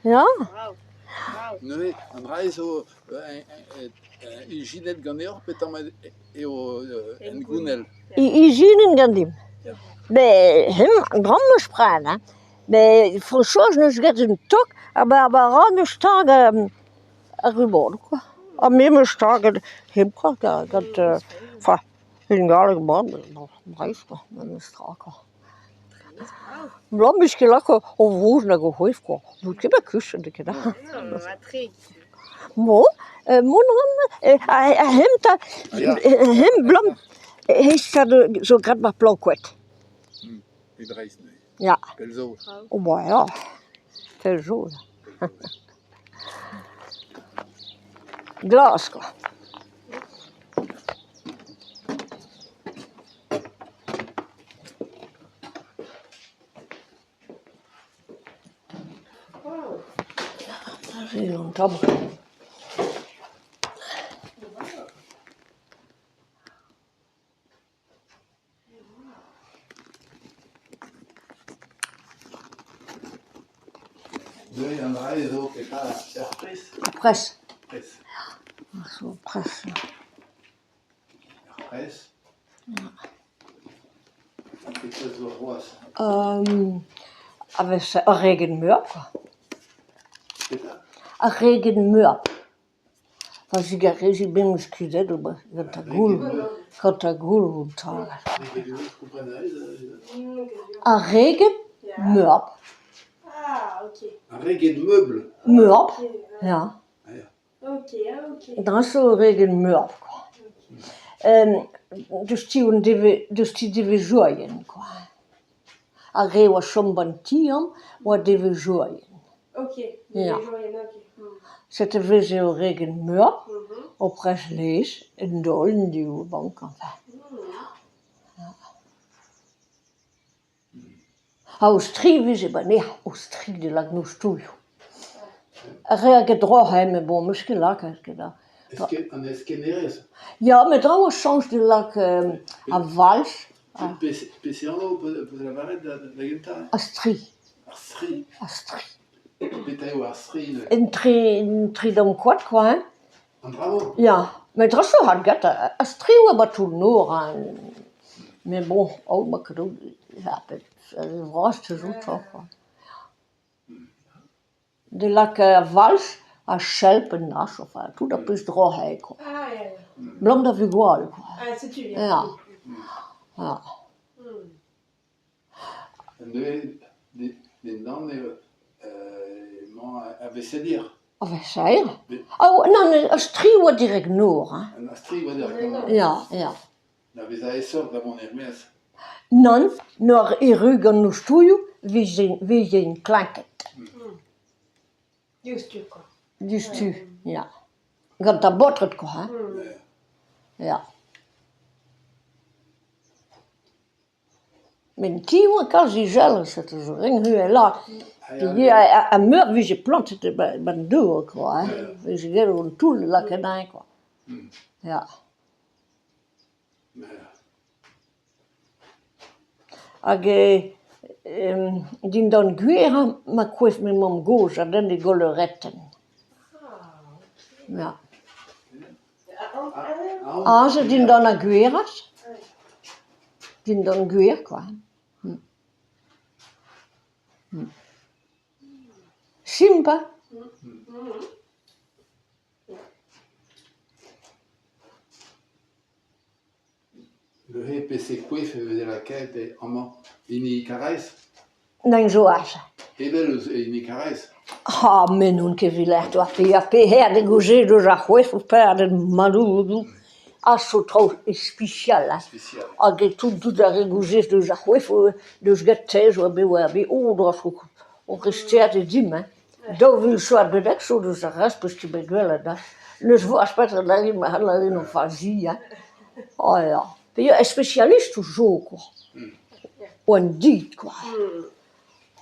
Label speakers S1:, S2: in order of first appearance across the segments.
S1: Ya.
S2: Neuze an dra-se zo ijinet ganeoc'h peotramant eo hengounel ?
S1: Ijinet ganimp. Met hemañ an dra-mañ 'meus prenet hein, met Françoise 'neus graet un tok ha Barbara 'neus staget ar rubanoù kwa ha me 'meus staget hep kwa gant enfin en galleg mat met bon Breizh kwa memestra kwa. Bloaz 'meus ket lakaet o vrozh nag o c'hoef kwa, n'on ket bet kustum n'eo ket hañ. Bon, mont a ran a-hent-all hemp 'blam zo graet 'ba Plankoed.
S2: E Breizh neuze.
S1: Ya.
S2: Pell zo.
S1: Oh bah ya, pell zo ya. Glas kwa. Aze eo an tamm.
S2: Neuze an dra-se zo petra ur pres ?
S1: Ur pres.
S2: Pres.
S1: Ya, zo ur pres ya.
S2: Ur pres.
S1: Ya.
S2: Ha petra zo c'hoazh ?
S1: A vez ur regenn-meur kwa.
S2: Petra ?
S1: Ar regenn-meur. Pa zigarezit bet 'm eus kuzhet ober gant ar gouloù, gant ar gouloù on taget. Ar reged meur.
S2: Ar reged meubl ?
S1: Meur, ya. Dra zo ur reged meur kwa. Deus ti an deus ti devezhourien kwa. Ar re a oa 'chom 'ba 'n ti amañ 'oa devezhourien. Ya. Setu 'veze ur reged meur o pres laezh, un daol, un div bank enfin. Ya. Ha o-stri 'vije 'ba 'nezhañ, o-stri da lakaat o stolioù. Ar re hag a droc'he met bon 'meus ket lakaet ket da.
S2: An heskennerezh ?
S1: Ya met traoù a chañch da lakaat ar vals.
S2: Peseurt anv 'peus lavaret da gentañ ?
S1: Ar stri.
S2: Ar stri.
S1: Ar stri.
S2: Petra eo ar stri neuze ?
S1: Un tri un tri damm koad kwa hein.
S2: An dra-mañ ?
S1: Ya, met dreistoc'h ar gentañ, ar striv a oa toull-nor hein, met bon, vras outañ kwa. Da lakaat ar vals, ar chelp, an ach, enfin tout ar pezh droc'h eo kwa. Abalamour da vugale kwa. Ya, ya.
S2: Neuze dindan eo emañ ar vaeselier.
S1: Ar vaesaer ? Nann, ar striv oa dirak nor hein.
S2: Ar striv oa dirak nor.
S1: Ya, ya.
S2: Da vezañ aesoc'h da vont er-maez.
S1: Nann, n'oc'h erru gant ouzhtoioù 'vije klenket.
S3: Diouzhtu kwa.
S1: Diouzhtu, ya. Gant ar baotred kwa hein. Ya. Met en ti 'oa kalz izeloc'h setu zo ret uhelaat peogwir ar meur 'vije plantet 'ba 'n dour kwa hein, 'vije gellet an toull lakaat anezhañ kwa, ya. Hag dindan gwer 'ma koef ma mamm-gozh a denn e goloretenn, ya. Aze dindan ar gweraz, dindan gwer kwa. Simpl hein ?
S2: Neuze peseurt koef e veze lakaet amañ ? Hini Karaez ?
S1: N'eñ zo aze.
S2: Evel eus hini Karaez ?
S1: Ha me n'on ket evit lâret deoc'h pe ar pec'her degouezhet eus ar c'hoef o paeañ madoù ha zo traoù ispisial hein.
S2: Ispisial.
S1: Hag e tout tout ar re gouzhet eus ar c'hoef deus graet 'te zo bet war bet oh o resteat e dimp hein. 2000 soad bennak zo deus ar rest 'peus ket bet gwelet hein. N'eus forzh petra da rin ma c'haller o faziañ. Oh ya, peogwir spesialistoù zo kwa, oan dit kwa.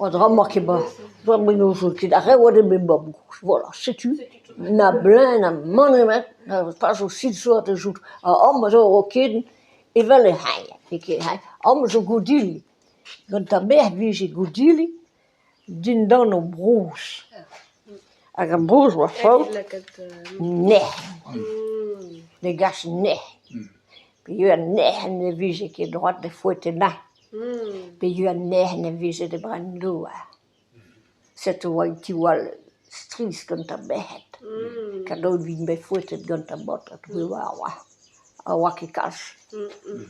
S1: An dra-mañ ket 'ba, me n'ouzon ket ar re 'oa bet ma mamm-gozh, voilà setu. Na bleuñv na mann ebet, pas o silsort da zout. Ha amañ zo eo ken evel e c'hall, n'eo ket hein, amañ zo godilli, gant ar merc'h 'vije godilli dindan o brozh. Hag ar brozh oa faout nec'h, degas nec'h. Peogwir nec'h ne vije ket droad da foetañ anezhañ, peogwir nec'h ne vije da brenañ douar. Setu e oa un diwall strizh gant ar merc'hed kar vint bet foetet gant ar baotred ha 'oa ket kalz,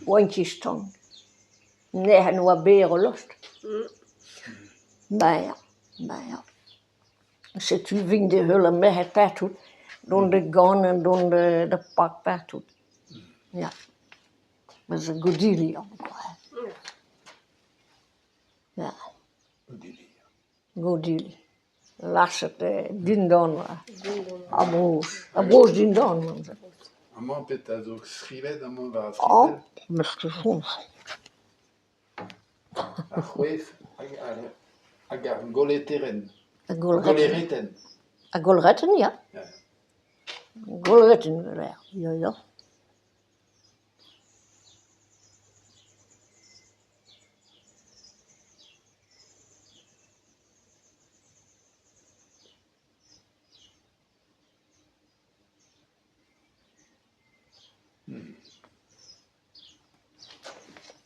S1: 'oant ket stank. Nec'h oa berr o lost. Ben ya, ben ya. Setu 'vin da heul ar merc'hed partout, dont da ganañ, dont da park partout, ya. Me zo Godilli on kwa ya. Godilli. Lâret dindan ar brozh, ar brozh dindan.
S2: Amañ petra zo skrivet amañ war ar
S1: Oh,
S2: skritell ?
S1: 'meus ket soñj.
S2: Ar c'hoef hag ar goleterenn. Goleretenn.
S1: Ar goleretenn, ya. Goleretenn e lârer, ya ya.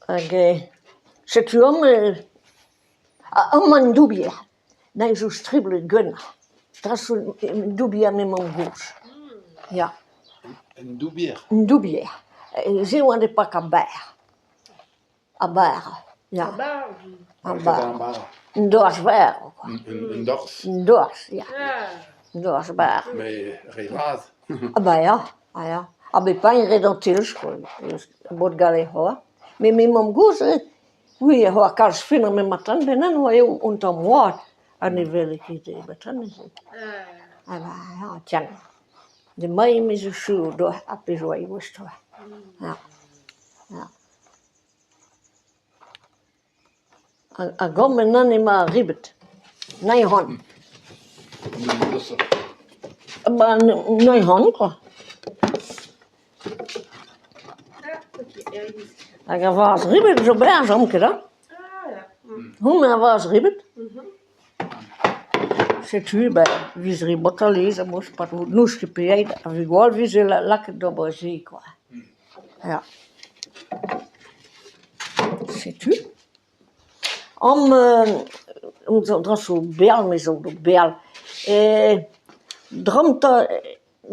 S1: Hag setu amañ amañ un doubier, neuze zo striblet gwenn, dres un doubier ma mamm-gozh, ya.
S2: Un doubier ?
S1: Un doubier, se e oa da pakañ bara, ar bara, ya. Ar bara. Un dorzh bara kwa.
S2: Un dorzh ?
S1: Un dorzh, ya. Un dorzh bara.
S2: Met re vras.
S1: Ah bah ya, ah ya. Ha bet paeet ret an tilh kwa, bod gallet c'hoazh. Met ma mamm-gozh oui a oa kalz finoc'h met matre'n bennak oa eo un tamm oad ha ne wele ket matre'n neuze. Ah bah ya, tiens. Demañ me zo sur deoc'h ar pezh a oa e-voest ya, ya. Hag amañ emañ ar ribod, nav c'hant. Ba nav c'hant kwa. Hag ar vazh-ribod zo berzh amañ ket hañ ? Homañ ar vazh-ribod. Setu ben 'vez ribotal ivez n'eus ket pegeit ar vugale 'veze lakaet d'ober se kwa. Ya. Setu. Amañ an dra zo bern me zo bern drant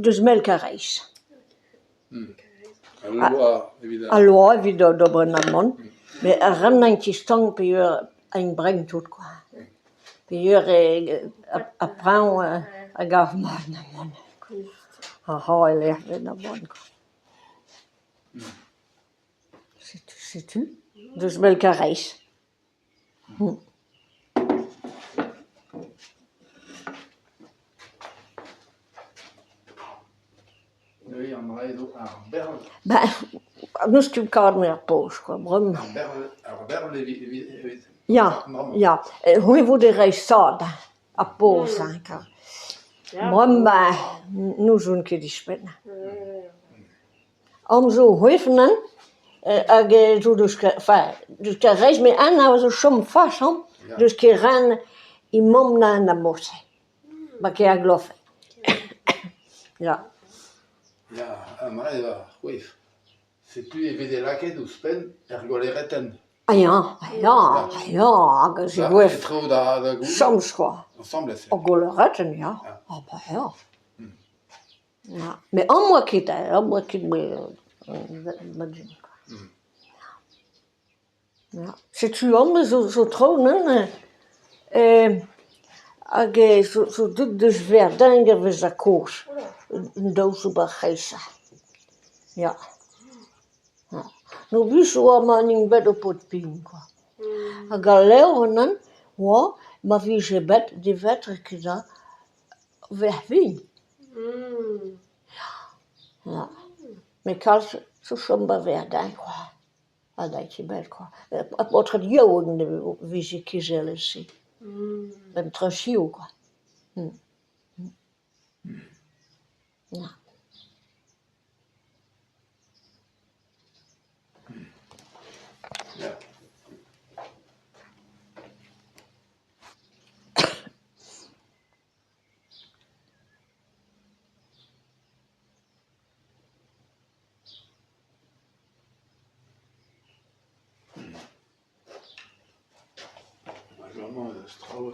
S1: deus mel-Karaez.
S2: Al loa evit
S1: Al loa evit d'ober an amann met ar re-mañ int ket stank peogwir int brein tout kwa. Peogwir ar preñv a gav mat an amann. Aha e-lec'h an amann kwa. Setu setu deus mel-Karaez.
S2: Neuze an dra zo ar berv.
S1: Ben n'eus ket kavet ar poz kwa bremañ.
S2: Ar berv, ar berv evit
S1: Ya, ya, c'hwi 'vo da reiñ stad ar poz hein kar bremañ n'ouzon ket ouzhpenn. Amañ zo c'hwef anezhañ hag zo deus enfin deus Karaez met eñ a zo chom fas hañ deus ket ren he mamm na na morse 'ba Kerglof ya.
S2: Ya, an dra eo ar c'hoef. Setu e veze lakaet ouzhpenn er goleretenn.
S1: Ah ya, ah ya, ah ya, hag a zegouezh.
S2: Etro da da gouzout.
S1: Chañs kwa.
S2: Asambles.
S1: Ur goleretenn ya, ah bah ya. Ya, met amañ 'oa ket amañ 'oa ket ma zud kwa. Ya, setu amañ zo traoù neuze hag zo deuet deus Verdun da vezañ kozh, un daou zo 'ba 'r c'hreiz ya. Nogus 'oa ma n'int bet o paotr bihan kwa. Hag al levr anezhañ 'oa ma vije bet devet 'vec'h vihan. Ya, met kalz zo 'chom 'ba Verdun kwa, ha n'ae ket bet kwa. Ar paotred yaouank ne vije ket gellet-se, an trañchioù kwa. Ya.
S2: Hag amañ ez eus traoù.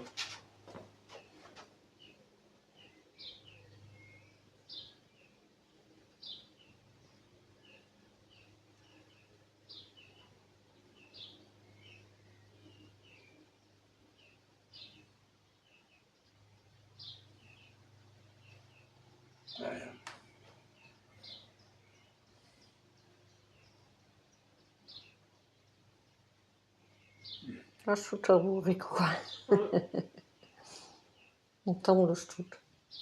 S2: Ya, ya.
S1: Ar soutaourig kwa. Un tamm deus tout.